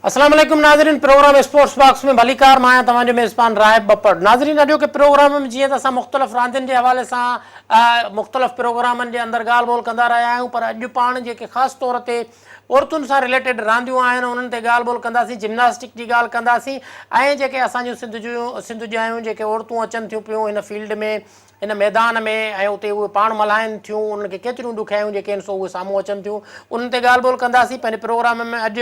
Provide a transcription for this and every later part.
السلام عليڪم ناظرين پروگرام اسپورٽس باڪس ۾ ڀليڪار مان آهيان توهان جو ميزبان راهب ٻپڙ ناظرين اڄوڪي پروگرام ۾ جيئن ته اسان مختلف راندين جي حوالي سان مختلف پروگرامن جي اندر ڳالهه ٻولهه ڪندا رهيا آهيون پر اڄ پاڻ جيڪي خاص طور تي عورتن سان رليٽيڊ رانديون آهن انهن تي ڳالهه ٻولهه ڪنداسين جمناسٽڪ جي ڳالهه ڪنداسين ۽ جيڪي اسان جون سنڌ جون سنڌ ڄايون جيڪي عورتون اچن ٿيون پيون هن فيلڊ ۾ ان ميدان ۾ ۽ اتي اهي پاڻ ملهائن ٿيون، انهن کي ڪيتريون ڏکيائيون جيڪي آهن سو اهي سامهون اچن ٿيون، انهن تي ڳالهه ٻولهه ڪنداسين، پنهنجي پروگرام ۾ اڄ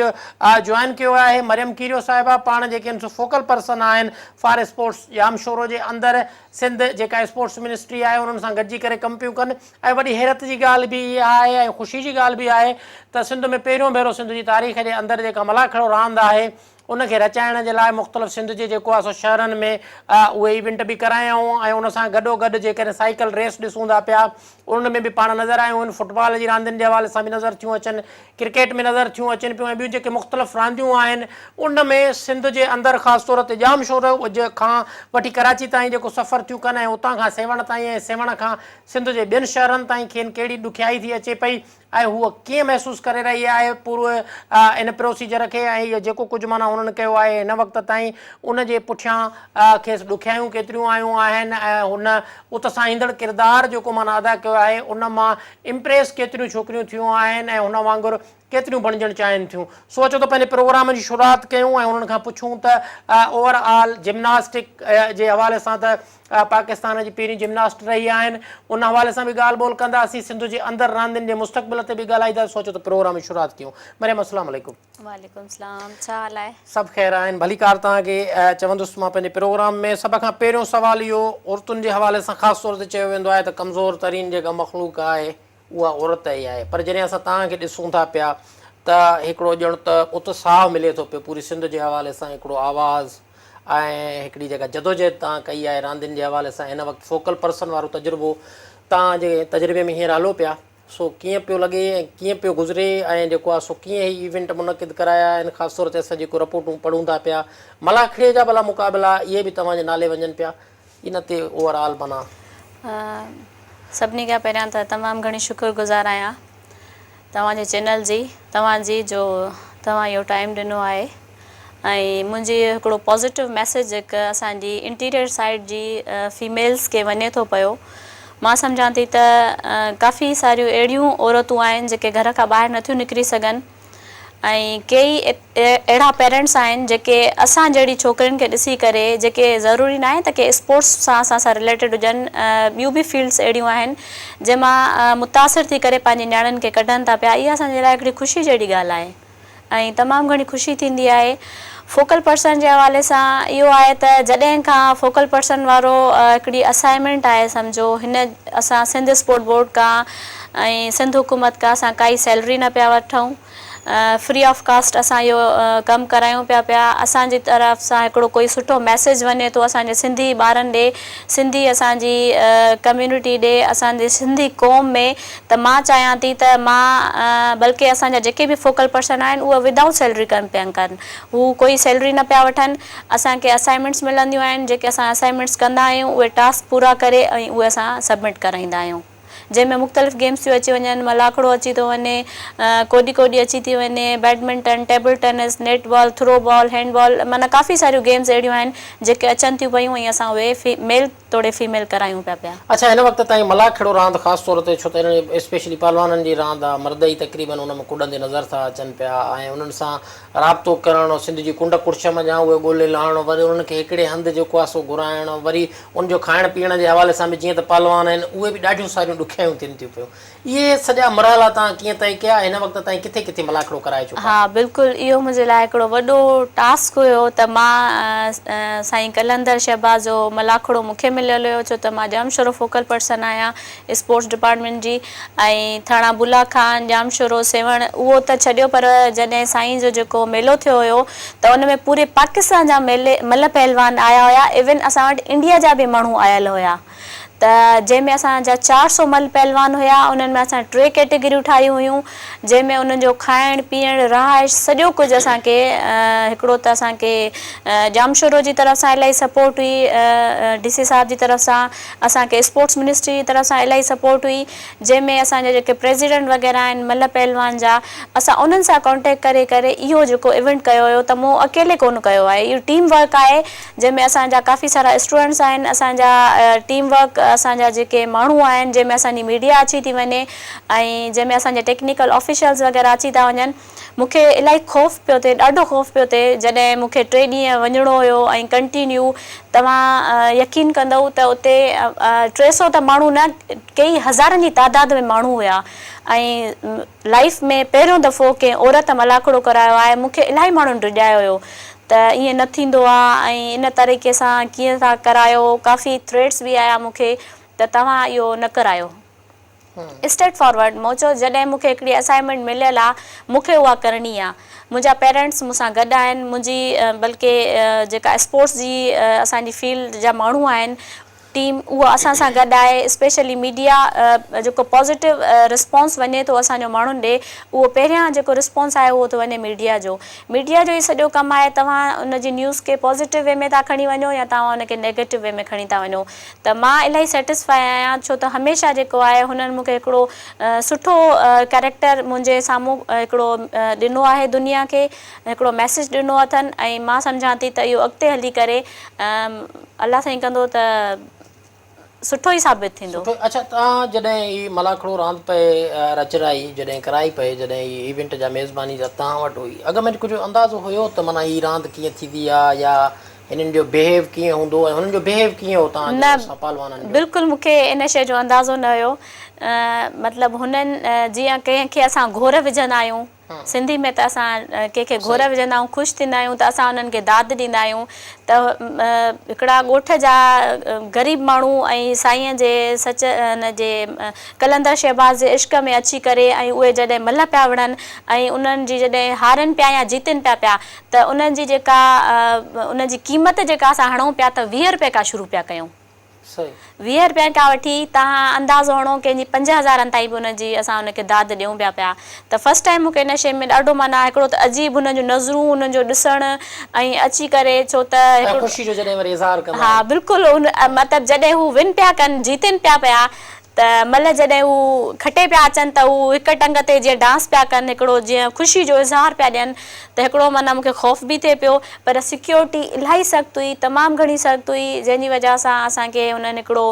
جوائن ڪيو آهي مريم ڪيريو صاحبه پاڻ جيڪي آهن سو فوڪل پرسن آهن فار اسپورٽس ڄامشورو جي اندر سنڌ جيڪا اسپورٽس منسٽري آهي انهن سان گڏجي ڪري ڪم پيون ڪن ۽ وڏي حيرت جي ڳالهه به اها آهي ۽ خوشي جي ڳالهه به آهي ته سنڌ ۾ پهريون ڀيرو سنڌ جي تاريخ جي اندر جيڪا ملاکڙو راند آهي ان کي رچائڻ جي لاء مختلف سنڌ جي جيڪو آهي سو شهرن ۾ اهي ايونٽ به ڪرايائون ۽ ان سان گڏو گڏ جيڪڏهن سائيڪل ريس ڏسون ٿا پيا ان ۾ به پاڻ نظر آيون آهن فٽبال جي راندين جي حوالي سان به نظر ٿيون اچن ڪرڪيٽ ۾ نظر ٿيون اچن پيون ۽ ٻيون جيڪي مختلف رانديون آهن ان ۾ سنڌ جي اندر خاص طور تي ڄامشورو کان وٺي ڪراچي تائين جيڪو سفر ٿيون ڪن ۽ اتان کان سيوهڻ تائين ۽ سيوهڻ کان سنڌ جي ٻين شهرن تائين کين ڪهڙي ڏکيائي ٿي اچي پئي ۽ هوء ڪيئن محسوس ڪري رهي آهي پورو ان پروسيجر کي ۽ اهو جيڪو ڪجهه معنيٰ هنن ڪيو آهي هن وقت تائين ان جي پٺيان کيس ڏکيائيون ڪيتريون آيون آهن ۽ هن اتساهيندڙ ڪردار جيڪو معنيٰ ادا ڪيو آهي ان مان امپريس ڪيتريون ڇوڪريون ٿيون آهن ۽ هن وانگر ڪيتريون بڻجڻ چاهين ٿيون. سو اچو ته پنهنجي پروگرام جي شروعات ڪيون ۽ انهن کان پڇون ته اوور آل جمناسٽڪ جي حوالي سان ته پاڪستان جي پهرين جمناسٽ رهي آهن ان حوالي سان به ڳالهه ٻولهه ڪنداسين سنڌ جي اندر راندين جي مستقبل تي به ڳالهائينداسين سو اچو ته پروگرام جي شروعات ڪيون مريم السلام عليڪم. وعليڪم السلام ڇا حال آهي. سڀ خير آهن ڀليڪار توهان کي چوندس مان پنهنجي پروگرام ۾ سڀ کان پهريون سوال اهو عورتن جي حوالي سان خاص طور تي چيو ويندو آهي ته ڪمزور ترين جيڪا مخلوق آهي اها عورت ئي آهي پر جڏهن اسان توهان کي ڏسون ٿا پيا ته هڪڙو ڄڻ ته اتساهه ملي ٿو پيو پوري سنڌ جي حوالي سان هڪڙو آواز ۽ هڪڙي جيڪا جدوجهد توهان ڪئي آهي راندين جي حوالي سان هن وقت فوڪل پرسن وارو تجربو توهان جي تجربي ۾ هينئر هلو پيا سو ڪيئن پيو لڳي ۽ ڪيئن پيو گذري ۽ جيڪو آهي سو ڪيئن هي ايونٽ منعقد ڪرايا آهن خاص طور تي اسان جيڪو رپورٽون پڙهون ٿا پيا ملاکڙي جا ڀلا مقابلا اهي به توهان جي نالي وڃن پيا ان تي اوور آل معنيٰ. سڀني کان پهريان ته تمام گهڻي شڪر گذار آهيان توهان جي چينل جي توهان جي جو توهان اهو ٽائيم ڏنو آهي ۽ منهنجي هڪڙو پازيٽو ميسيج هڪ اسان جي انٽيريئر سائيڊ جي فيميلز کي وڃي ٿو پيو مان سمجهان ٿي ته ڪافي ساريون اهڙيون عورتون آهن جيڪي گهر کان ٻاهر نٿيون نڪري سگهن ۽ ڪيئي اهڙا پيرنٽس آهن جيڪي اسان جهڙي ڇوڪرين کي ڏسي ڪري جيڪي ضروري ناهي ته ڪي اسپورٽس سان اسان سان رليٽيڊ هجن ٻيون به فيلڊس اهڙيون آهن جنهن مان متاثر ٿي ڪري پنهنجي نياڻين کي ڪڍن ٿا پيا اها اسان جي لاء هڪڙي خوشي جهڙي ڳالهه آهي ۽ تمام گهڻي خوشي ٿيندي آهي فوڪل پرسن جي حوالي سان اهو آهي ته جڏهن کان فوڪل پرسن وارو هڪڙي اسائنمينٽ آهي سمجهو هن اسان سنڌ اسپورٽ بورڊ کان ۽ سنڌ حڪومت کان اسان ڪائي سيلري نه پيا وٺون فري آف ڪاسٽ اسان اهو ڪم ڪرايون پيا پيا اسان جي طرف سان هڪڙو ڪوئي سٺو ميسيج وڃي ٿو اسان جي سنڌي ٻارن ڏي سنڌي اسان جي ڪميونٽي ڏي اسان جي سنڌي قوم ۾ ته مان چاهيان ٿي ته مان بلڪه اسان جا جيڪي به فوڪل پرسن آهن اهي ودائوٽ سيلري ڪم پيا ڪن هو ڪوئي سيلري نه پيا وٺن اسان کي اسائنمينٽس ملنديون آهن جيڪي اسان اسائنمينٽس ڪندا آهيون اهي ٽاسڪ پورا ڪري ۽ اهي اسان سبمٽ ڪرائيندا آهيون جنهن ۾ مختلف گيمس ٿيون اچي وڃن ملاکڙو اچي ٿو وڃي ڪوڏي ڪوڏي اچي ٿي وڃي badminton table tennis netball throwball handball معنيٰ ڪافي ساريون گيمس اهڙيون آهن جيڪي اچن ٿيون پيون ۽ اسان اهي ميل توڙي فيميل ڪرايون پيا پيا. اڇا هن وقت تائين ملاکڙو راند خاص طور تي ڇو ته ان اسپيشلي پهلوانن جي راند آ مرد ئي تقريبن ان ۾ ڪڏندي نظر ٿا اچن پيا ۽ انهن سان رابطو ڪرڻ سنڌ جي ڪنڊ ڪڙڇ منجهان اهي ڳولي لهڻ وري انهن کي هڪڙي هنڌ جيڪو آ سو گهرائڻ وري ان جو کائڻ پيئڻ جي حوالي سان به جيئن ته پهلوان آهن اهي به ڏاڍيون ساريون ڏکيائيون ٿين ٿيون پيون اهي سڄا مرحلا توهان ڪيئن طئي ڪيا ۽ هن وقت تائين ڪٿي ڪٿي ملاکڙو ڪرائي چڪا ها بلڪل اهو منهنجي لاء هڪڙو وڏو ٽاسڪ هيو ته مان سائين قلندر شهباز جو ملاکڙو مون کي مليل هيو ڇو ته مان ڄامشورو فوڪل پرسن آهيان اسپورٽس ڊپارٽمينٽ جي ۽ ٿاڻا بولا خان ڄامشورو سيوهڻ اهو ته ڇڏيو پر جڏهن سائين جو جيڪو ميلو ٿيو هيو ته ان ۾ پوري پاڪستان جا ميلي ملهه پهلوان آيا هيا ايون اسان وٽ انڊيا جا به ماڻهو آيل هيا. ته جنهن ۾ اسان جا 400 مل پهلوان هيا انهن ۾ اسان ٽي ڪيٽيگريون ٺاهيون هيون جنهن ۾ انهن جو کائڻ پيئڻ رهائش سڄو ڪجهه اسان کي هڪڙو ته اسان کي ڄامشورو جي طرف سان الاهي سپورٽ هئي ڊي سي صاحب جي طرف سان اسان کي اسپورٽس منسٽري جي طرف سان الاهي سپورٽ هئي جنهن ۾ اسان جا جيڪي پريزيڊنٽ وغيره آهن مل پهلوان جا اسان انهن سان ڪانٽيڪٽ ڪري ڪري اهو جيڪو ايونٽ ڪيو هيو ته مون اڪيلي ڪونه ڪيو آهي اهو ٽيم ورڪ آهي جنهن ۾ اسان جا ڪافي سارا اسٽوڊنٽس آهن اسان جا ٽيم ورڪ اسان جا جيڪي ماڻهو آهن جنهن ۾ اسان جي ميڊيا اچي ٿي وڃي ۽ جنهن ۾ اسان جا ٽيڪنيڪل آفيشلز وغيره اچي ٿا وڃن مون کي الاهي خوف پيو ٿئي ڏاڍو خوف پيو ٿئي جڏهن مون کي ٽي ڏينهن وڃڻو هيو ۽ ڪنٽينيو توهان يقين ڪندؤ ته اتي 300 ته ماڻهو نه ڪيئي هزارن جي تعداد ۾ ماڻهو هيا ۽ لائيف ۾ پهريون دفعو ڪنهن عورت ملاکڙو ڪرايو آهي مون کي الاهي ماڻهن ڊڄايو هيو ته ائين نه ٿيندو آ ۽ ان طريقي سان ڪيئن ٿا ڪرايو ڪافي ٿريٽس به آيا مون کي ته توهان اهو نه ڪرايو اسٽريٽ فارورڊ مون چيو جڏهن مون کي هڪڙي اسائنمينٽ مليل آ مون کي اها ڪرڻي آ منهنجا پيرنٽس مون سان گڏ آهن منهنجي بلڪه جيڪا اسپورٽس جي اسان جي فيلڊ جا ماڻهو آهن ٽيم اها اسان سان گڏ آهي اسپيشلي ميڊيا جيڪو پازيٽو رسپانس وڃي ٿو اسان جو ماڻهن ڏي اهو پهريان جيڪو رسپانس آهي اهو ٿو وڃي ميڊيا جو ميڊيا جو ئي سڄو ڪم آهي توهان ان جي نيوز کي پازيٽو وي ۾ ٿا کڻي وڃو يا توهان ان کي نيگيٽو وي ۾ کڻي ٿا وڃو ته مان الاهي سيٽسفائي آهيان ڇو ته هميشه جيڪو آهي هنن مون کي هڪڙو سٺو ڪيريڪٽر منهنجي سامهون هڪڙو ڏنو آهي دنيا کي هڪڙو ميسيج ڏنو اٿن ۽ مان سمجهان ٿي ته اهو اڳتي هلي ڪري الله سائين ڪندو ته سٺو ئي ثابت ٿيندو. سٺو اڇا توهان جڏهن هي ملاکڙو راند پئي رچرائي جڏهن ڪرائي پئي جڏهن هي ايونٽ جا ميزباني جا توهان وٽ هئي اڳ ۾ ڪجهه اندازو هيو ته معنيٰ هي راند ڪيئن ٿيندي آ يا هنن جو بيهيو ڪيئن هوندو ۽ هنن جو بيهيو ڪيئن هو توهان نه جو سان پهلوانن جو. بلڪل مون کي ان شيء جو اندازو نه هيو مطلب هنن جيئن ڪنهن کي اسان گهور وجهندا آهيون سنڌي ۾ ته اسان ڪنهن کي گهور وجهندا آهيون خوش ٿيندا آهيون ته اسان انهن کي داد ڏيندا آهيون ته هڪڙا ڳوٺ جا غريب ماڻهو ۽ سائين جي سچ ان جي قلندر شهباز جي عشق ۾ اچي ڪري ۽ اهي جڏهن ملهه پيا وڙهن ۽ انهن جي جڏهن هارين پيا يا جيتين پيا پيا ته انهن جي جيڪا انهن جي قيمت جيڪا اسان هڻون پيا ته 20 رپئي کان شروع پيا ڪيون. 20 رپين کان وٺي توهان اندازو هڻو ڪنهن جي پنج هزارن تائين به ان جي اسان ان کي داد ڏيون پيا پيا ته فرسٽ ٽائيم مون کي ان شيء ۾ ڏاڍو معنيٰ هڪڙو ته عجيب هنن جون نظرون هنن جو ڏسڻ ۽ اچي ڪري ڇو ته ۽ خوشي جو جڏهن وري اظهار ڪندا ها آهن. بلڪل ان مطلب جڏهن هو ون پيا ڪن جيتين پيا پيا ته مل جڏهن هو کٽي پيا اچن ته هو هڪ ٽنگ تي جيئن ڊانس پيا ڪن هڪڙو جيئن خوشي جو اظهار پيا ڏين ته هڪڙو معنيٰ مون کي خوف به ٿئي پيو پر سيڪيورٽي الاهي سخت هئي تمام گهڻي سخت هئي جنهن جي وجه سان اسان کي هنن هڪڙو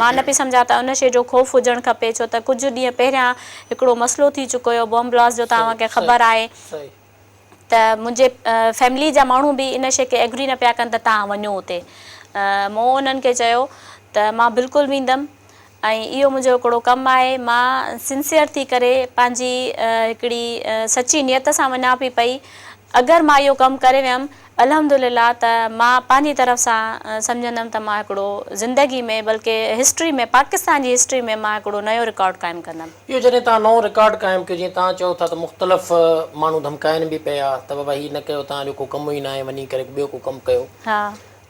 مان نه پئي سمجهان ته ان شيء جو خوف هجڻ کپي ڇو ته ڪجهه ڏينهن پهريان هڪڙو مسئلو ٿي چڪو هيو بوم بلاسٽ جو توهان کي خبر آهي ته منهنجي فيملي جا ماڻهو به ان شيء کي ايگري نه پيا ڪن ته توهان وڃو اتي. مون انهن کي چيو ته مان بلڪل ويندم ۽ اهو منهنجو هڪڙو ڪم آهي، مان سنسيئر ٿي ڪري پنهنجي هڪڙي سچي نيت سان وڃان پئي پئي، اگر مان اهو ڪم ڪري ويم الحمدلله ته مان پنهنجي طرف سان سمجهندم ته مان هڪڙو زندگي ۾ بلڪه هسٽري ۾ پاڪستان جي هسٽري ۾ مان هڪڙو نيو رڪارڊ قائم ڪندم. اهو جڏهن توهان نئون رڪارڊ قائم ڪيو جيئن توهان چئو ٿا ته مختلف ماڻهو ڌمڪائن به پيا ته بابا هي نه ڪيو توهان جو ڪو ڪم ئي ناهي وڃي ڪري ٻيو ڪو ڪم ڪيو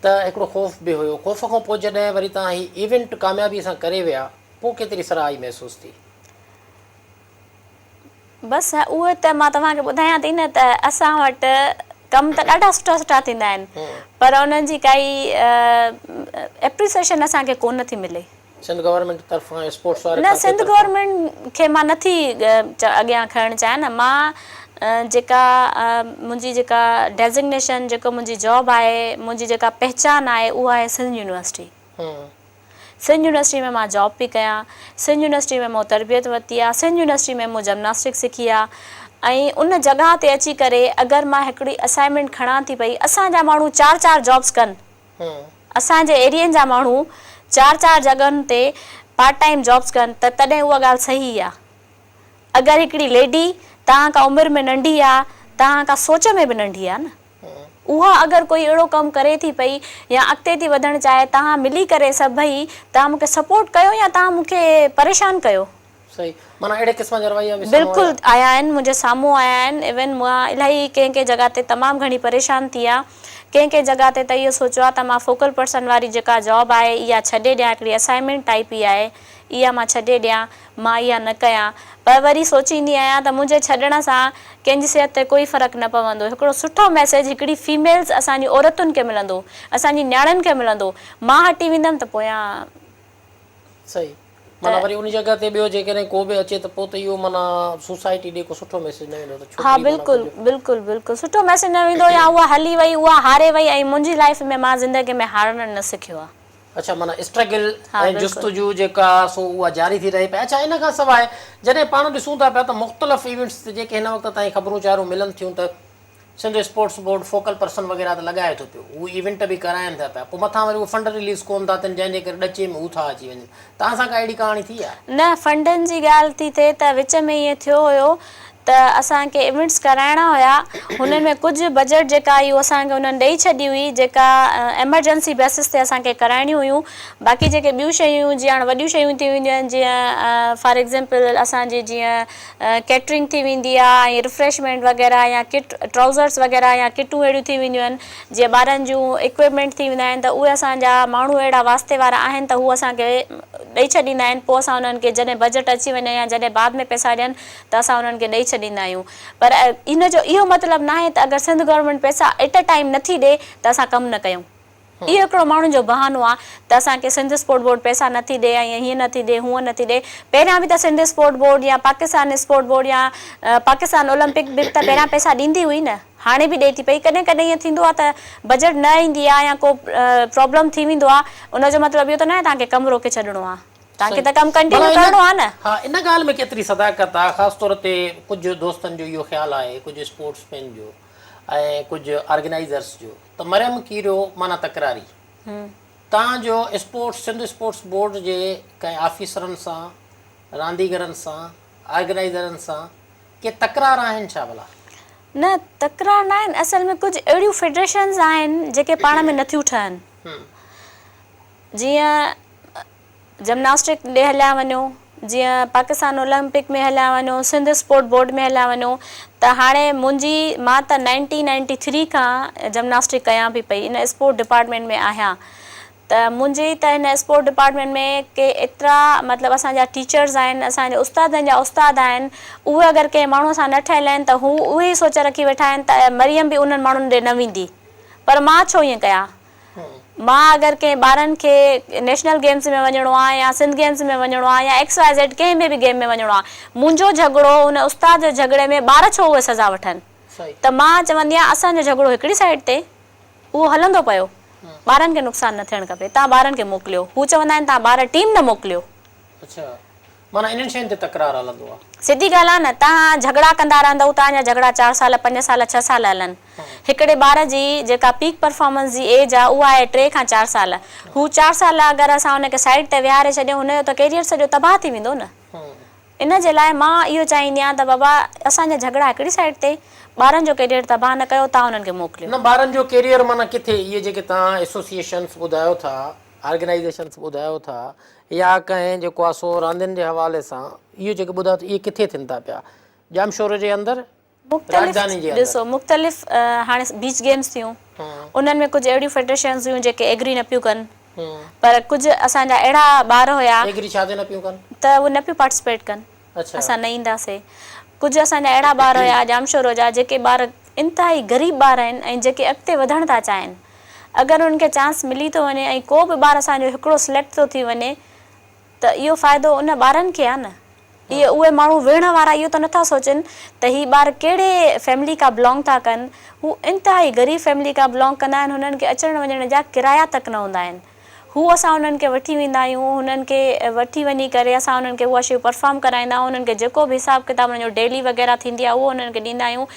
ته هڪڙو خوف به هيو خوف کان پوء جڏهن وري توهان هي ايونٽ ڪاميابي سان ڪري ويا پوء ڪيتري سرهائي محسوس ٿي؟ بس اهو ته مان توهان کي ٻڌايان ٿي نه ته اسان وٽ ڪم ته ڏاڍا سٺا سٺا ٿيندا آهن پر انهن جي ڪائي ايپريسيشن اسان کي ڪونه ٿي ملي. سنڌ گورنمينٽ طرفان اسپورٽس واري نه کاتي سنڌ طرفان. گورنمينٽ کي مان نٿي اڳيان کڻڻ چاهيان نه مان جيڪا منهنجي جيڪا ڊيزگنيشن جيڪو منهنجي جاب آهي منهنجي جيڪا پهچان آهي اها آهي سنڌ يونيورسٽي. سنڌ يونيورسٽي ۾ مان جاب پئي ڪيان، سنڌ يونيورسٽي ۾ مون تربيت ورتي آ، سنڌ يونيورسٽي ۾ مون جمناسٽڪ سکي آ ۽ ان جڳهه تي اچي ڪري اگر مان هڪڙي اسائنمينٽ کڻان ٿي پئي، اسان جا ماڻهو چار چار جابس ڪن، اسان جي ايرين جا ماڻهو چار چار جڳهن تي پارٽ ٽائيم جابس ڪن ته تڏهن اها ڳالهه صحيح آ. اگر هڪڙي ليڊي توهان کان عمر ۾ ننڍي آ، توهان کان سوچ ۾ به ننڍي آ نه. اها اگر ڪوئي اهڙو ڪم ڪري ٿي پئي يا اڳتي ٿي وڌڻ چاهي توهان ملي ڪري سڀئي توهان مون کي سپورٽ ڪيو يا توهان مون کي پريشان ڪيو. صحيح معنيٰ اهڙي قسم جا رويا به سامهون بلڪل آيا. آيا آهن منهنجي سامهون آيا آهن ايون مان الاهي ڪنهن ڪنهن جڳهه تي تمام گهڻي پريشان ٿي آهيان ڪنهن ڪنهن جڳهه تي ته اهو سوچيو آهي ته مان فوڪل پرسن واري جيڪا جاب آهي اها ڇڏي ڏيان هڪڙي اسائنمينٽ ٽائيپ ئي آهي اها مان ڇڏي ڏيان مان اها نه ڪيان پر وري سوچيندي آهيان ته منهنجي ڇڏڻ سان ڪنهن جي صحت تي ڪوئي فرق نه پوندو هڪڙو سٺو ميسيج هڪڙي فيميلز اسان جي عورتن کي ملندو اسان جي نياڻين کي ملندو مان هٽي ويندم ته پويان صحيح معنيٰ وري ان جڳهه تي ٻيو جيڪڏهن ڪو به اچي ته پوء ته اهو معنيٰ سوسائٽي ڏي ڪو سٺو ميسيج نه ويندو ته ڇوڪري ها بلڪل بلڪل بلڪل سٺو ميسيج نه ويندو يا اها هلي وئي اها هاري وئي ۽ منهنجي لائيف ۾ مان زندگي ۾ هارڻ نه سکيو آ. اڇا معنيٰ اسٽرگل ۽ جستجو جيڪا سو اها جاري ٿي رهي پئي اڇا ان کان سواء جڏهن پاڻ ڏسون ٿا پيا ته مختلف ايونٽس تي جيڪي هن وقت تائين خبرون چارون ملن ٿيون ته Sindh sports board focal person وغيره ته لڳائي ٿو پيو، هو ايونٽ به ڪرائين ٿا پيا، پوء مٿان وري اهي فنڊ رليز ڪونه ٿا ٿين جنهن جي ڪري ڏچي ۾ هو ٿا اچي وڃن. توهان سان ڪا اهڙي ڪهاڻي ٿي آهي؟ نه، فنڊن جي ڳالهه ٿي ٿئي ته وچ ۾ ائين ٿيو هيو ته اسان کي ايونٽس ڪرائڻا هيا، هنن ۾ ڪجهه بجيٽ جيڪا هئي اهو اسان کي انهن ڏئي ڇڏي هئي جيڪا ايمرجنسي بيسس تي اسان کي ڪرائڻيون هيون، باقي جيڪي ٻيون شيون هيون جيئن هاڻ وڏيون شيون ٿي وينديون آهن جيئن فار ايگزيمپل اسان جي جيئن ڪيٽرنگ ٿي ويندي آ ۽ ريفريشمينٽ وغيره يا ڪٽ ٽرائوزرس وغيره يا ڪٽون اهڙيون ٿي وينديون آهن جيئن ٻارن جون اڪوپمينٽ ٿي ويندا آهن ته اهي اسان جا ماڻهو اهڙا واسطي وارا آهن ته هو اسان کي ڏئي ڇڏيندا آهن پوء اسان انهن کي جڏهن بجيٽ اچي وڃي يا جڏهن بعد ۾ پئسا ڏين ته اسان انهن کي ڏئي ڇڏيندا آهيون پر ان جو اهو مطلب ناهي ته اگر سنڌ گورنمينٽ پئسا ايٽ ا ٽائيم نٿي ڏي ته اسان ڪم نه ڪيون. اهو هڪڙو ماڻهن جو بهانو آ ته اسان کي سنڌ اسپورٽ بورڊ پئسا نه ٿي ڏي ۽ هيئن نه ٿي ڏي هونئن نه ٿي ڏي. پهريان به ته سنڌ اسپورٽ بورڊ يا پاڪستان اسپورٽ بورڊ يا پاڪستان اولمپڪ به ته پهريان پئسا ڏيندي هئي نه هاڻي به ڏئي ٿي پئي. ڪڏهن ڪڏهن ائين ٿيندو آ ته بجيٽ نه ايندي آ يا ڪو پرابلم ٿي ويندو آ ان جو مطلب اهو ته ناهي توهان کي ڪم روڪي ڇڏڻو آ. توهان کي ته ڪم ڪنٽينيو ڪرڻو آ نه. ها ان ڳالهه ۾ ڪيتري صداقت آ خاص طور تي ڪجهه دوستن جو اهو خيال آهي ڪجهه اسپورٽس مين جو ۽ ڪجهه آرگنائيزرس جو ته مريم ڪيريو معنيٰ تڪراري. تان جو اسپورٽس سنڌ اسپورٽس بورڊ جي ڪنهن آفيسرن سان، رانديگرن سان، آرگنائيزرن سان ڪي تڪرار آهن ڇا ڀلا؟ نه تڪرار نه آهن اصل ۾ ڪجهه اهڙيون فيڊريشنز آهن جيڪي پاڻ ۾ نٿيون ٺهن جيئن جمناسٽڪ ڏي هليا وڃو، جيئن پاڪستان اولمپڪ ۾ هليا وڃو، سنڌ اسپورٽ بورڊ ۾ هليا وڃو ته هاڻي منهنجي مان ته نائنٽين نائنٽي ٿري کان جمناسٽڪ ڪيان پئي پئي ان اسپورٽ ڊپارٽمينٽ ۾ آهيان ته منهنجي ته هن اسپورٽ ڊپارٽمينٽ ۾ ڪي ايترا مطلب اسان جا ٽيچرز آهن اسان جي استادن جا استاد آهن اهي اگر ڪنهن ماڻهو سان نه ٺهيل آهن ته هو اهي ئي سوچ رکي ويٺا آهن ته مريم به انهن ماڻهن ڏي نه ويندي پر مان ڇو ائين ڪيان مان اگر ڪنهن ٻارن کي نيشنل گيمز ۾ وڃڻو آ يا سنڌ گيمز ۾ وڃڻو آ يا ايڪس واء زيڊ ڪنهن ۾ به گيم ۾ وڃڻو آ منهنجو جهڳڙو ان استاد جي جهڳڙي ۾ ٻار ڇو اهي سزا وٺن ته مان چوندي آهيان اسان جو جهڳڙو هڪڙي سائيڊ تي اهو هلندو پيو ٻارن کي نقصان نه ٿيڻ کپي تان ٻارن کي موڪليو هو چوندا آهن تان ٻار ٽيم نه موڪليو. اڇا معنيٰ انهن شين تي تڪرار هلندو آ. سڌي ڳالهه آ نه توهان جهڳڙا ڪندا رهندؤ توهان جا جهڳڙا چار سال پنج سال ڇهه سال هلن هڪڙي ٻار جي جيڪا پيڪ پرفارمنس جي ايج آ اها آهي ٽي کان چار سال هو چار سال اگر اسان ان کي سائيڊ تي ويهاري ڇڏيون هن جو ته ڪيريئر سڄو تباهه ٿي ويندو نه ان جي لاء مان اهو چاهيندي آهيان ته بابا اسان جا جهڳڙا هڪڙي سائيڊ تي ٻارن جو ڪيريئر تباهه نه ڪيو توهان انهن کي موڪليو. نه ٻارن جو ڪيريئر معنيٰ ڪٿي اهي جيڪي توهان ايسوسيئيشنس ٻڌايو ٿا آرگنائيزيشنس ٻڌايو ٿا يا ڪنهن جيڪو آهي سو راندين جي حوالي سان اهو جيڪي ٻڌايو ٿا اهي ڪٿي ٿين ٿا پيا ڄامشوري جي اندر مختلف ڏسو مختلف هاڻي بيچ گيمز ٿيون انهن ۾ ڪجهه اهڙيون فيڊريشنز هيون جيڪي ايگري نه پيون ڪن پر ڪجهه اسان جا اهڙا ٻار هيا ايگري ڇا تي نه پيون ڪن ته اهي نه پيون پارٽيسپيٽ ڪن اسان نه اينداسي ڪجهه اسان جا اهڙا ٻار هيا ڄامشورو جا جيڪي ٻار انتهائي غريب ٻار آهن ۽ جيڪي اڳتي وڌڻ ٿا چاهين اگر انهن کي چانس ملي ٿو وڃي ۽ ڪو به ٻار اسان جو هڪڙو سليڪٽ ٿو ٿي وڃي ته اهو فائدو ان ٻارن کي آهي نه. اهي اهي ماڻهو ويڙهه وارا اهو ته نٿا سوچين ته هي ٻار ڪهڙي فيملي کان بلانگ ٿا ڪن، هو انتهائي غريب فيملي کان بلانگ ڪندا آهن هنن کي اچڻ وڃڻ جا ڪرايا تڪ نه هوندا آهن. هو اسان انهن کي وٺي ويندا آهيون هنن کي وٺي وڃي ڪري اسان انهن کي اها شيء پرفارم ڪرائيندا آهيون انهن کي جيڪو به حساب ڪتاب انهن جو ڊيلي وغيره ٿيندي آهي اهو انهن کي ڏيندا آهيون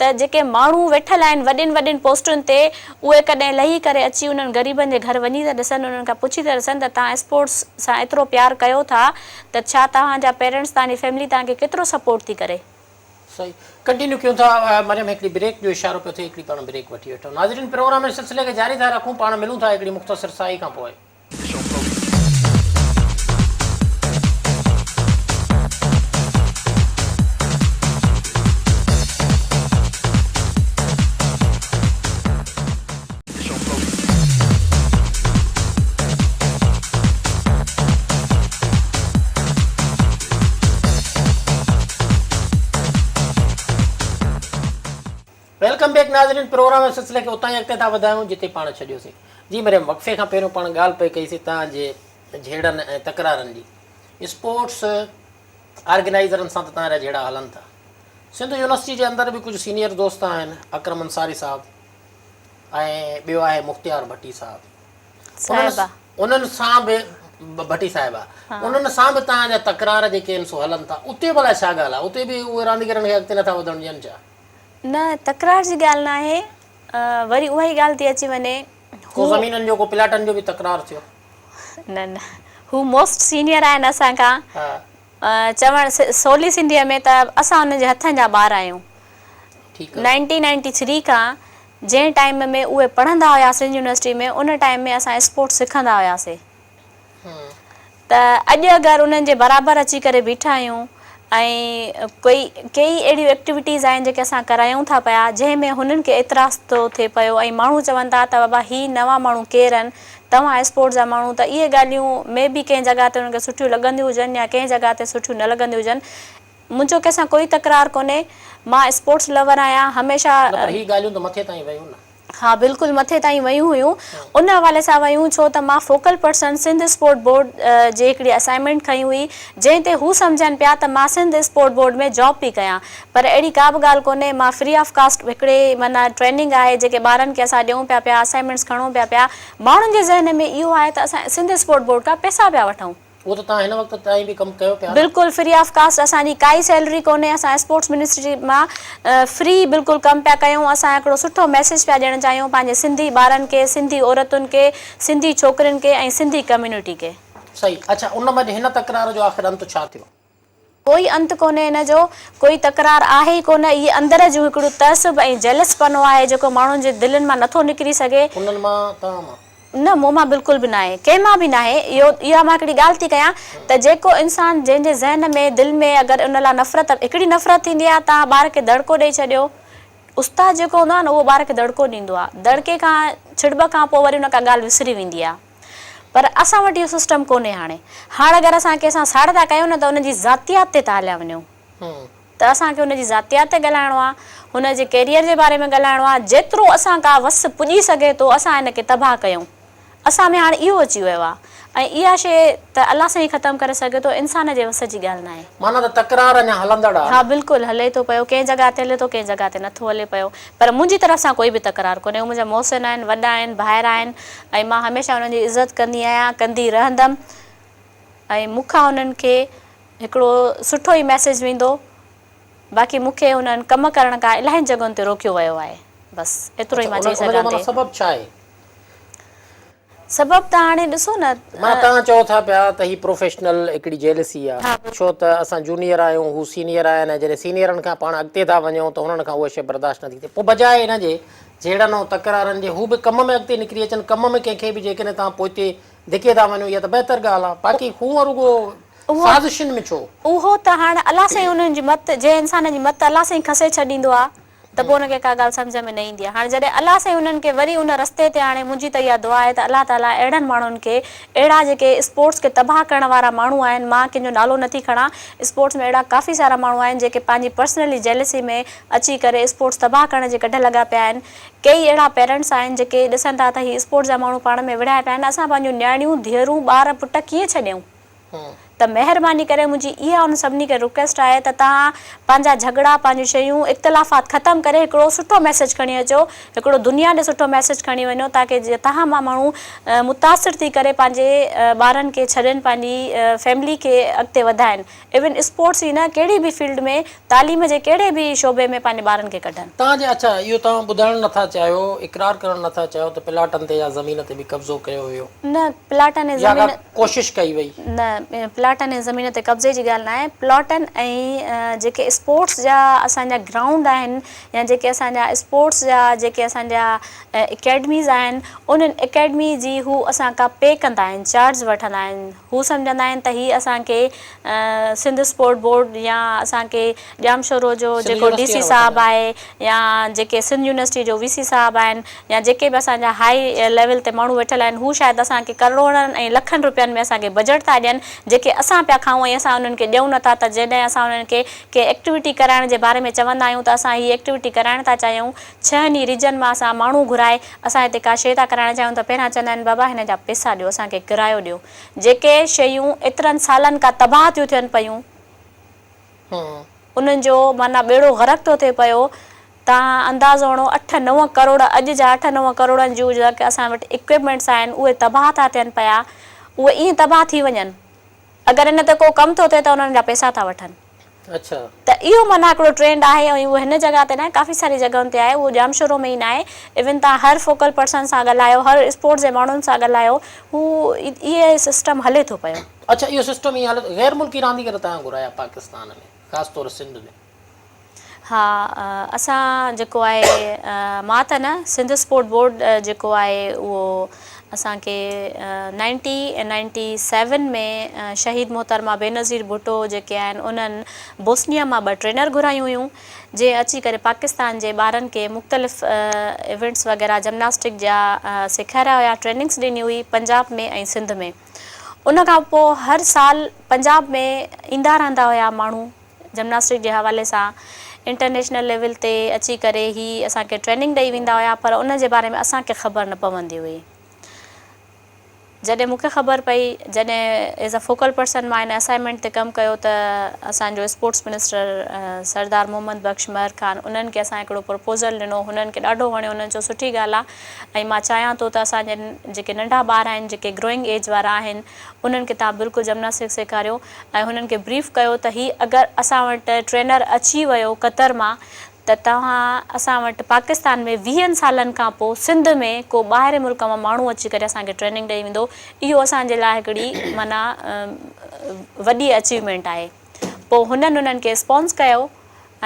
ته جيڪي ماڻهو ويٺل آهن وڏين وڏين پوسٽن تي اهي ڪڏهن لهي ڪري اچي انهن غريبن جي گهر وڃي ته ڏسن انهن کان پڇي ته ڏسن ته توهان اسپورٽس سان ايترو پيار ڪيو ٿا ته ڇا توهان جا پيرنٽس توهان جي فيملي توهان کي ڪيترو سپورٽ ٿي ڪري. صحيح ڪنٽينيو ڪيون ٿا مريم هڪڙي بريڪ جو اشارو پيو ٿئي هڪڙي پاڻ بريڪ وٺي وٺون ناظرين پروگرام جي سلسلي کي جاري ٿا رکون پاڻ ملون ٿا هڪڙي مختصر ساهي کان پوء. Welcome back ناظرين پروگرام جي سلسلي کي اتان ئي اڳتي ٿا وڌايون جتي پاڻ ڇڏيوسين. جي مريم وقفي کان پهريون پاڻ ڳالهه پئي ڪئي سين توهان جي جهيڙن ۽ تڪرارن جي. اسپورٽس آرگنائيزرن سان ته توهان جا جهيڙا هلن ٿا. سنڌ يونيورسٽي جي اندر به ڪجهه سينيئر دوست آهن اڪرم انصاري صاحب ۽ ٻيو آهي مختيار ڀٽي صاحب. صاحبه. انهن سان به ڀٽي صاحبه انهن سان به توهان جا تڪرار جيڪي آهن سو هلن ٿا اتي ڀلا ڇا ڳالهه آهي اتي به اهي رانديگرن کي اڳتي نٿا وڌڻ ڏين ڇا؟ نه تڪرار جي ڳالهه ناهي وري اها ئي ڳالهه ٿي اچي وڃي ڪو زمينن جو ڪو پلاٽن جو به تڪرار ٿيو؟ نه نه هو موسٽ سينيئر آهن اسان کان چوڻ سولي سنڌيء ۾ ته اسان انهن جي هٿن جا ٻار آهيون. نائنٽين نائنٽي ٿري کان جنهن ٽائيم ۾ اهي پڙهندا هيا سنڌ يونيورسٽي ۾ ان ٽائيم ۾ اسان اسپورٽس سکندا هياسي ته اڄ اگر انهن جي برابر اچي ڪري بيٺا آهيون ۽ ڪوئي ڪيئي اهڙيون ايڪٽيوٽيز آهن جيڪي اسان ڪرايون ٿا پيا جنهن ۾ هنن کي اعتراض ٿو ٿئي پيو ۽ ماڻهو چون ٿا ته بابا هي نوان ماڻهو ڪير آهن توهان اسپورٽس جا ماڻهو ته اهي ڳالهيون مي بي ڪنهن جڳهه تي انهن کي سٺيون لڳنديون هجن يا ڪنهن جڳهه تي سٺيون نه لڳنديون هجن منهنجو ڪنهن سان ڪوئي تڪرار ڪونهي مان اسپورٽس لور آهيان هميشه نه پر هي ڳالهيون ته مٿي تائين ويون نه. ها بلڪل مٿي تائين ويون هيون ان حوالي سان ويون ڇو ته مان focal person Sindh sport board جي هڪڙي اسائنمينٽ کنئي هئي جنهن تي هو سمجهن پيا ته مان سنڌ اسپورٽ بورڊ ۾ جاب پئي ڪيان پر اهڙي ڪا به ڳالهه ڪونهي مان فري آف ڪاسٽ هڪڙي معنيٰ ٽريننگ آهي جيڪي ٻارن کي اسان ڏيون پيا پيا اسائنمينٽس کڻون پيا پيا ماڻهن جي ذهن ۾ اهو آهي ته اسان سنڌ اسپورٽ بورڊ کان پئسا پيا وٺون. اهو ته توهان هن وقت تائين به ڪم ڪيو پيا نه. بلڪل فري آف ڪاسٽ اسان جي ڪائي سيلري ڪونهي اسان اسپورٽس منسٽري مان فري بلڪل ڪم پيا ڪيون اسان هڪڙو سٺو ميسيج پيا ڏيڻ چاهيون پنهنجي سنڌي ٻارن کي سنڌي عورتن کي سنڌي ڇوڪرين کي ۽ سنڌي ڪميونٽي کي. صحيح اڇا ان منجهه هن تڪرار جو آخر انت ڇا ٿيو؟ ڪوئي انت ڪونهي ان جو، ڪوئي تڪرار آهي ئي ڪونه، اهي اندر جون هڪڙو تعصب ۽ جيلس پنو آهي جيڪو ماڻهن جي دلين مان نٿو نڪري سگهي. انهن مان، توهان مان؟ نه مون مان بلڪل به ناهي، ڪنهن مان به ناهي، اهو اها مان هڪڙي ڳالهه ٿي ڪيان ته جيڪو انسان جنهن جي ذهن ۾ دل ۾ اگر ان لاء نفرت هڪڙي نفرت ٿيندي آهي توهان ٻار کي دڙڪو ڏئي ڇڏيو، استاد جيڪو هوندو آهي نه اهو ٻار کي دڙڪو ڏيندو آهي، دڙڪي کان ڇڙٻ کان پوء وري ان کان ڳالهه وسري ويندي آهي. پر اسان وٽ اهو سسٽم ڪونهي هاڻي. هاڻ اگر اسان ڪنهن سان ساڙ ٿا ڪيون نه ته ان جي ذاتيات تي ٿا هليا وڃون ته اسان کي ان جي ذاتيات تي ڳالهائڻو آهي، هن جي ڪيريئر جي باري ۾ ڳالهائڻو آهي، جيترو اسان ڪا وس پڄي سگهي ٿو اسان هن کي تباهه ڪيون. اسان ۾ هاڻ اهو اچي ويو آهي ۽ اها شيء ته الله سائين ختم ڪري سگهي ٿو، انسان جي وس جي ڳالهه ناهي. معنيٰ ته تڪرار اڃا هلندڙ آهي. ها بلڪل هلي ٿو پيو، ڪنهن جڳهه تي هلي ٿو ڪنهن جڳهه تي نٿو هلي پيو. پر منهنجي طرف سان ڪوئي به تڪرار ڪونهي، هو منهنجا محسن آهن، وڏا آهن، ڀائر آهن ۽ مان هميشه انهن جي عزت ڪندي آهيان، ڪندي رهندم ۽ مون کان انهن کي هڪڙو سٺو ئي ميسيج ويندو، باقي مون کي انهن ڪم ڪرڻ کان الاهين جڳهن تي روڪيو ويو آهي، بس ايترو ئي مان چئي اڇا ان جو سگهان معنيٰ ٿي. سبب ڇا آهي؟ سبب ته هاڻي ڏسو نه. معنيٰ توهان چئو ٿا پيا ته هي پروفيشنل هڪڙي جيلسي آ ڇو ته اسان جونيئر آهيون هو سينيئر آهن ۽ جڏهن سينيئرن کان پاڻ اڳتي ٿا وڃون ته انهن کان اها شيء برداشت نٿي ٿئي پوء بجاء ان جي جهيڙن ۽ تڪرارن جي هو به ڪم ۾ اڳتي نڪري اچن ڪم ۾ ڪنهن کي به جيڪڏهن توهان پوئتي ڌڪي ٿا وڃو اها ته بهتر ڳالهه آ باقي هونء رڳو سازشن ۾ ڇو؟ اهو ته هاڻ الله سائين انهن جي مت جنهن انسان جي مت الله سائين کسي ڇڏيندو آ ته پوء ان کي ڪا ڳالهه سمجهه ۾ نه ايندي آهي. هاڻي جڏهن الله سائين انهن کي وري ان رستي تي آڻي منهنجي ته اها دعا آهي ته الله تعاليٰ اهڙن ماڻهن کي اهڙا جيڪي اسپورٽس کي تباهه ڪرڻ وارا ماڻهو آهن مان ڪنهن جو نالو نٿي کڻان اسپورٽس ۾ اهڙا ڪافي سارا ماڻهو آهن جيڪي پنهنجي پرسنلي جيلسي ۾ اچي ڪري اسپورٽس تباهه ڪرڻ جي ڪڍ لڳا پيا آهن ڪيئي اهڙا پيرنٽس آهن جيڪي ڏسن ٿا ته هي اسپورٽس جا ماڻهو پاڻ ۾ وڙهيا پيا آهن اسان پنهنجون نياڻيون ڌيئرون ٻار پٽ ڪيئن ڇڏيون. ته مهرباني ڪري منهنجي اها انهن سڀني کي رڪويسٽ آهي ته توهان پنهنجا جهڳڙا پنهنجون شيون اختلافات ختم ڪري هڪڙو سٺو ميسيج کڻي اچو هڪڙو دنيا ڏي سٺو ميسيج کڻي وڃو تاڪه توهان مان ماڻهو متاثر ٿي ڪري پنهنجي ٻارن کي ڇڏين پنهنجي فيملي کي اڳتي وڌائين ايون اسپورٽس ئي نه ڪهڙي به فيلڊ ۾ تعليم جي ڪهڙي به شعبي ۾ پنهنجي ٻارن کي ڪڍن. توهان جي اڇا اهو توهان ٻڌائڻ نٿا چاهيو اقرار ڪرڻ نٿا چاهيو ته پلاٽن تي يا زمين تي به قبضو ڪيو ويو. نه پلاٽن ۽ يا ڪا زمين. ڪوشش ڪئي وئي. نه پلاٽن ۽ زمين تي قبضي جي ڳالهه ناهي پلاٽن ۽ جيڪي اسپورٽس جا اسان جا گرائونڊ آهن يا جيڪي اسان جا اسپورٽس جا جيڪي اسان جا اڪيڊميز آهن انهن اڪيڊمي جي هو اسان کان پي ڪندا آهن چارج وٺندا آهن هو سمجهندا آهن ته هي اسان کي سنڌ اسپورٽ بورڊ يا اسان کي ڄامشورو جو سنڌ جيڪو ڊي يونيورسٽي سي وارا صاحب وٺندا آهي يا جيڪي سنڌ يونيورسٽي جو وي سي صاحب آهن يا جيڪي به اسان جا هائي ليول تي ماڻهو ويٺل آهن هو شايد اسان کي ڪروڙن ۽ لکن روپين ۾ اسان کي بجيٽ ٿا ڏين جيڪي اسان پيا کائون ۽ اسان انهن کي ڏيون نٿا ته جڏهن اسان انهن کي ڪنهن ايڪٽيوٽي ڪرائڻ جي باري ۾ چوندا آهيون ته اسان هي ايڪٽيوٽي ڪرائڻ ٿا چاهيون ڇهن ئي ريجن مان اسان ماڻهو گهرائي اسان هتي ڪا شيء ٿا ڪرائڻ چاهيون ته پهريان چوندا آهن بابا هن جا پئسا ڏيو اسان کي ڪرايو ڏيو جيڪي شيون ايترن سالن کان تباهه ٿيون ٿين پيون انهن جو معنيٰ ٻيڙو غرق ٿو ٿئي پيو توهان اندازو هڻو اٺ نو ڪروڙ اڄ جا اٺ نو ڪروڙن جون جيڪي اسان وٽ اڪوپمينٽس آهن اهي تباهه ٿا ٿين پيا اهي ائين تباهه ٿي وڃن اگر ان تي ڪو ڪم ٿو ٿئي ته انهن جا پئسا ٿا وٺن. اڇا. ته اهو معنيٰ هڪڙو ٽرينڊ آهي ۽ اهو هن جڳهه تي ناهي ڪافي ساري جڳهن تي آهي اهو ڄامشورو ۾ ئي ناهي ايون توهان هر فوڪل پرسن سان ڳالهايو هر اسپورٽس جي ماڻهن سان ڳالهايو هو اهي سسٽم هلي ٿو پيو. اڇا اهو سسٽم ائين هلي ٿو غير ملڪي رانديگر توهان گهرايا پاڪستان ۾ خاص طور سنڌ ۾. ها اسان جيڪو آهي مان ته نه سنڌ اسپورٽ بورڊ جيڪو آهي اهو اسان کي نائنٽي نائنٽي سيون ۾ شهيد محترمه بينظير ڀٽو جيڪي آهن انهن بوسنيا مان ٻه ٽرينر گهرايون هيون جي اچي ڪري پاڪستان جي ٻارن کي مختلف ايونٽس وغيره جمناسٽڪ جا سيکاريا هيا ٽريننگس ڏني هئي پنجاب ۾ ۽ سنڌ ۾ ان کان پوء هر سال پنجاب ۾ ايندا رهندا هيا ماڻهو جمناسٽڪ جي حوالي سان انٽرنيشنل ليول تي اچي ڪري هي اسان کي ٽريننگ ڏئي ويندا هيا پر ان جي باري ۾ اسان کي خبر نه پوندي هئي جڏهن مون کي خبر پئي جڏهن ايز ا فوڪل پرسن مان ان اسائنمينٽ تي ڪم ڪيو ته اسان جو اسپورٽس منسٽر سردار محمد بخش مهر خان انهن کي اسان هڪڙو پرپوزل ڏنو هنن کي ڏاڍو وڻيو انهن چيو سٺي ڳالهه آهي ۽ مان چاهيان ٿو ته اسان جي جيڪي ننڍا ٻار آهن جيڪي گروئنگ ايج وارا آهن انهن کي توهان بلڪل جمناسٽڪ سيکاريو ۽ هنن کي بريف ڪيو ته هي اگر اسان وٽ ٽرينر اچي ويو قطر مان ته توهان اسان وٽ پاڪستان ۾ ويهن سالن کان پوء سنڌ ۾ ڪو ٻاهرين ملڪ مان ماڻهو اچي ڪري اسان کي ٽريننگ ڏئي ويندو اهو اسان جي لاء هڪڙي معنيٰ وڏي اچيومينٽ آهي پوء هنن انهن کي اسپانس ڪيو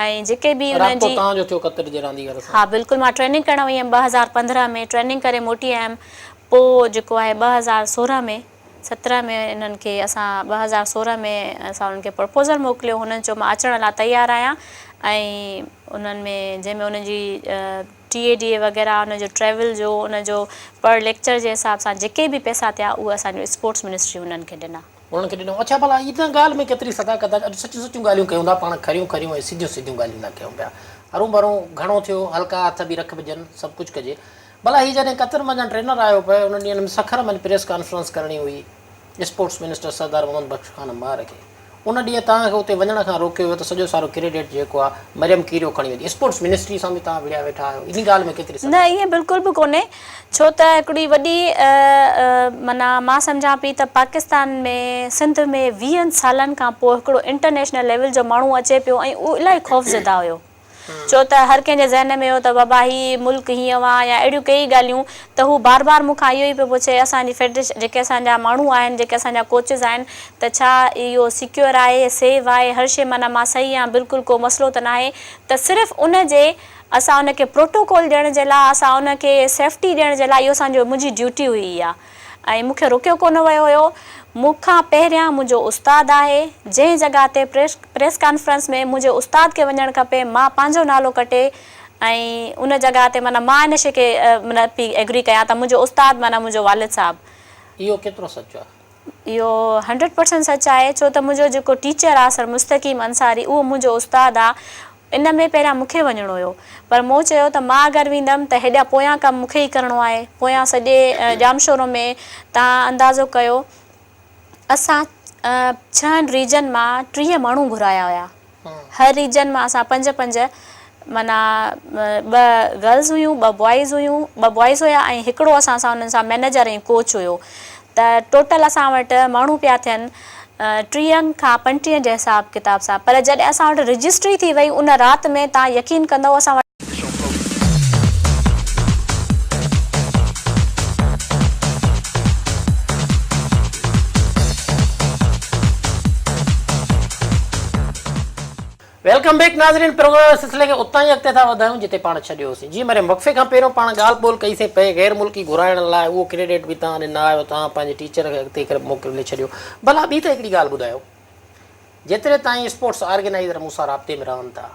۽ جيڪي به انهن رابطو جي توهان جو ٿيو قطر جي رانديگر سان؟ ها بلڪل مان ٽريننگ ڪرڻ وئي هيم 2015 ۾ ٽريننگ ڪري موٽي آيم پوء جيڪو آهي 2016 ۾ 17 ۾ انهن کي اسان 2016 ۾ اسان انهن کي پرپوزل موڪليو هنن چيو مان اچڻ لاء تيار آهيان ۽ انهن ۾ جنهن ۾ انهن جي ٽي اي ڊي اي وغيره ان جو ٽريول جو ان جو پر ليڪچر جي حساب سان جيڪي به پئسا ٿيا اهي اسان جو اسپورٽس منسٽري انهن کي ڏنا. انهن کي ڏنو. اڇا ڀلا ان ڳالهه ۾ ڪيتري صداقت آهي اڄ سچيون سچيون ڳالهيون ڪيون ٿا پاڻ کريون کريون ۽ سڌيون سڌيون ڳالهيون ٿا ڪيون پيا هرون ڀرون گهڻو ٿيو هلڪا هٿ به رکبجن سڀ ڪجهه ڪجي ڀلا هي جڏهن قطر منجهان ٽرينر آيو پئي انهن ڏينهن ۾ سکر منجهه پريس ڪانفرنس ڪرڻي هئي اسپورٽس منسٽر سردار محمد بخش خان مهر کي ان ڏينهن توهان کي اتي وڃڻ کان روڪيو ويو ته سڄو سارو ڪريڊٽ جيڪو آ مريم ڪيريو کڻي ويندي اسپورٽس منسٽري سان به توهان وڙهيا ويٺا آهيو انهي ڳالهه ۾ ڪيتري نه صداقت ائين بلڪل به ڪونهي ڇو ته هڪڙي وڏي معنيٰ مان سمجهان پئي ته پاڪستان ۾ سنڌ ۾ ويهن سالن کان پوء هڪڙو انٽرنيشنل ليول جو ماڻهو اچي پيو ۽ اهو الاهي خوفزده هيو ڇو ته هر ڪنهن جي ذهن ۾ هو ته بابا هي ملڪ هيئن آ يا اهڙيون ڪيئي ڳالهيون ته هو بار بار مون کان اهو ئي پيو پڇي اسان جي فيڊريشن جيڪي اسان جا ماڻهو آهن جيڪي اسان جا ڪوچز آهن ته ڇا اهو سيڪيور آهي سيف آهي هر شيء معنيٰ مان صحيح آهيان بلڪل ڪو مسئلو ته ناهي ته صرف ان جي اسان ان کي پروٽوڪول ڏيڻ جي لاء اسان ان کي سيفٽي ڏيڻ جي لاء اهو اسان جو منهنجي ڊيوٽي هئي اها ۽ مون کي روڪيو ڪونه ويو هيو. مون کان پهريان منهنجو استاد آهي، جنهن جڳهه تي پريس پريس ڪانفرنس ۾ منهنجي استاد کي وڃڻ کپي، مان پنهنجو نالو ڪٽي ۽ ان جڳهه تي معنيٰ مان ان شيء کي معنيٰ پئي ايگري ڪيان ته منهنجو استاد معنيٰ منهنجو والد صاحب. اهو ڪيترو سچ آهي؟ اهو هنڊريڊ پرسنٽ سچ آهي، ڇو ته منهنجو جيڪو ٽيچر آهي سر مستقيم انصاري اهو منهنجو استاد آهي، ان ۾ پهريان مون کي وڃڻو هيو پر مون چيو ته مان اگر ويندم ته هيڏيان پويان ڪم مون کي ئي ڪرڻو آهي، پويان سڄي ڄامشورو ۾ توهان اندازو ڪيو اسان ڇهن ريجن مان 30 ماڻهو گهرايا هيا، هر ريجن مان اسان پنج پنج معنيٰ ٻه گرلز هيون ٻه بوائز هيون ٻه بوائز هيا ۽ هڪڙو اسان سان انهن سان مئنيجر ۽ ڪوچ هيو ته ٽوٽل اسان وٽ ماڻهو پيا ٿين ٽيهن کان پنجٽيهن جي حساب ڪتاب سان پر جڏهن اسان وٽ رجسٽري ٿي وئي ان رات ۾ توهان يقين ڪندؤ اسان وٽ Welcome back ناظرين پروگرام جي سلسلي کي اتان ئي اڳتي ٿا وڌايون جتي پاڻ ڇڏيو هوسين جي مريم وقفي کان پهريون پاڻ ڳالهه ٻولهه ڪئي سين پئي غير ملڪي گهرائڻ لاء اهو ڪريڊٽ به توهان ڏنا آهيو توهان پنهنجي ٽيچر کي اڳتي ڪري موڪلي ڇڏيو ڀلا ٻي ته هڪڙي ڳالهه ٻڌايو جيتري تائين اسپورٽس آرگنائيزر مون سان رابطي ۾ رهن ٿا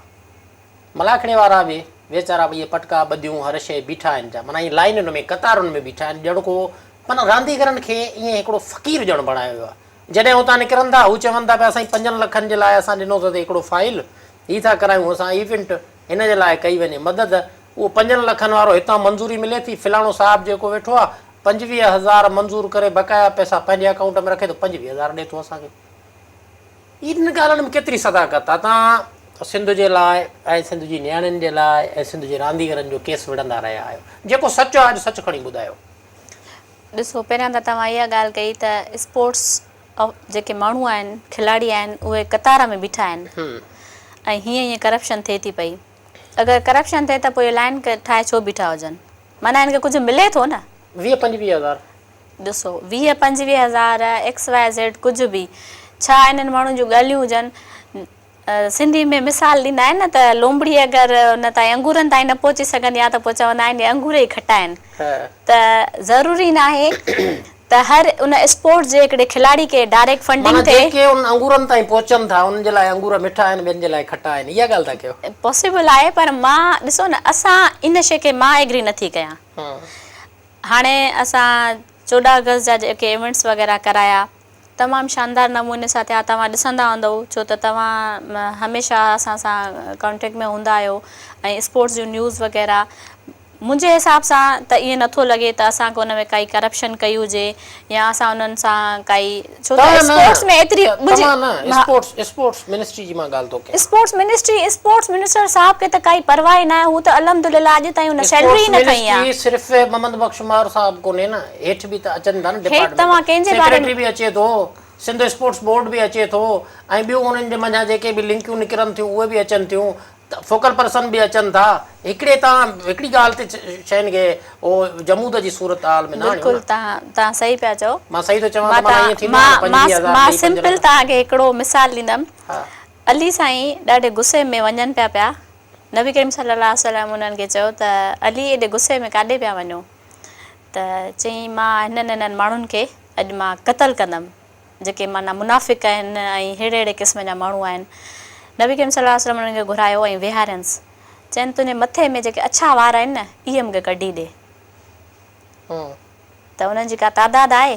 ملاکڙي وارا به ويچارا به اهي پٽڪا ٻڌيون هر شيء بيٺا آهن جا معنيٰ ائين لائنن ۾ قطارن ۾ بيٺا آهن ڄڻ ڪو معنيٰ رانديگرن کي ائين هڪڙو فقير ڄڻ بڻايو ويو آهي. جڏهن اتان نڪرن ٿا هو چون ٿا پيا سائين پنجن لکن جي لاء اسان ڏنو ته هڪڙو فائل هي ٿا ڪرايون اسان ايونٽ هن جي لاء ڪئي وڃي مدد اهو پنجن لکن وارو هتان منظوري ملي ٿي فلاڻو صاحب جيڪو ويٺو آ 25 هزار منظور ڪري بقايا پئسا پنهنجي اڪائونٽ ۾ رکي ٿو 25 هزار ڏي ٿو اسان کي. انهن ڳالهين ۾ ڪيتري صداقت آ؟ توهان سنڌ جي لاء ۽ سنڌ جي نياڻين جي لاء ۽ سنڌ جي رانديگرن جو ڪيس وڙهندا رهيا آهيو. جيڪو سچ آ اڄ سچ کڻي ٻڌايو. ڏسو پهريان ته توهان اها ڳالهه ڪئي ته اسپورٽس جيڪي ماڻهو آهن کلاڙي آهن اهي قطار ۾ بيٺا آهن ۽ هيئن هيئن ڪرپشن ٿئي ٿي پئي اگر ڪرپشن ٿئي ته پوء اهي لائن ٺاهي ڇو بيٺا هجن معنيٰ هن کي ڪجهه ملي ٿو نه. 20 25 هزار. ڏسو 20 25 هزار ايڪس واء زيڊ ڪجهه به ڇا انهن ماڻهن جون ڳالهيون هجن سنڌي ۾ مثال ڏيندا آهن نه ته لومڙي اگر ان تائين انگورن تائين نه پهچي سگهندي آهي ته پوء چوندا آهن اهي انگور ئي کٽا آهن ته ضروري ناهي ته هر ان اسپورٽس جي هڪڙي کلاڙي کي ڊائريڪٽ فنڊنگ معنيٰ ٿئي. جيڪي ان انگورن تائين پهچن ٿا انهن جي لاء انگور مٺا آهن ٻين جي لاء کٽا آهن اها ڳالهه ٿا ڪيو. پاسيبل آهي پر مان ڏسو نه اسان ان شي کي مان ايگري نه ٿي ڪيان. هاڻي اسان 14 آگسٽ جا جيڪي ايونٽس وغيره ڪرايا تمام شاندار نموني سان ٿيا توهان ڏسندا هوندؤ ڇو ته توهان هميشه اسان سان ڪانٽيڪٽ ۾ هوندا آهيو ۽ اسپورٽس جون نيوز وغيره منهنجي حساب سان ته ائين نٿو لڳي ته اسان ڪو ان ۾ ڪائي ڪرپشن ڪئي هجي يا اسان انهن سان ڪائي ڇو ته توهان نه اسپورٽس ۾ ايتري منهنجي توهان نه اسپورٽس اسپورٽس منسٽري جي مان ڳالهه ٿو ڪيان. اسپورٽس منسٽري اسپورٽس منسٽر صاحب کي ته ڪائي پرواهه ئي ناهي هو ته الحمدلله اڄ تائين ان سيلري اسپورٽس ئي نه کنئي آهي. منسٽري صرف محمد بخش مهر صاحب ڪونهي نه هيٺ به ته اچن ٿا نه هيٺ ڊپارٽمينٽ توهان ڪنهن جي باري سيڪريٽري به اچي ٿو سنڌ اسپورٽس بورڊ به اچي ٿو ۽ ٻيون انهن جي منجهان جيڪي به لنڪيون نڪرن ٿيون اهي به اچن ٿيون ته فوڪل پرسن به اچن ٿا هڪڙي تان هڪڙي ڳالهه تي شين کي او جمود جي صورت حال ۾ نه آڻيو بلڪل نه. تهان تهان صحيح پيا چئو. مان صحيح ٿو چوان ته معنيٰ ائين ٿيندو آهي نه 25 هزار مان ڏئي پنج سمپل لک. توهان کي هڪڙو مثال ڏيندم ها. علي سائين ڏاڍي غصي ۾ وڃن پيا پيا نبي ڪريم صلي الله عليه وسلم انهن کي چيو ته علي ايڏي غصي ۾ ڪاڏي پيا وڃو ته چيائين مان هنن هنن ماڻهن کي اڄ مان قتل ڪندم جيڪي معنيٰ منافق آهن ۽ ههڙي ههڙي قسم جا ماڻهو آهن. نبي ڪريم صلي الله عليه وسلم انهن کي گهرايو ۽ ويهارينس. چين تنهنجي مٿي ۾ جيڪي اڇا وار آهن نه اهي مون کي ڪڍي ڏي. ته انهن جي ڪا تعداد آهي؟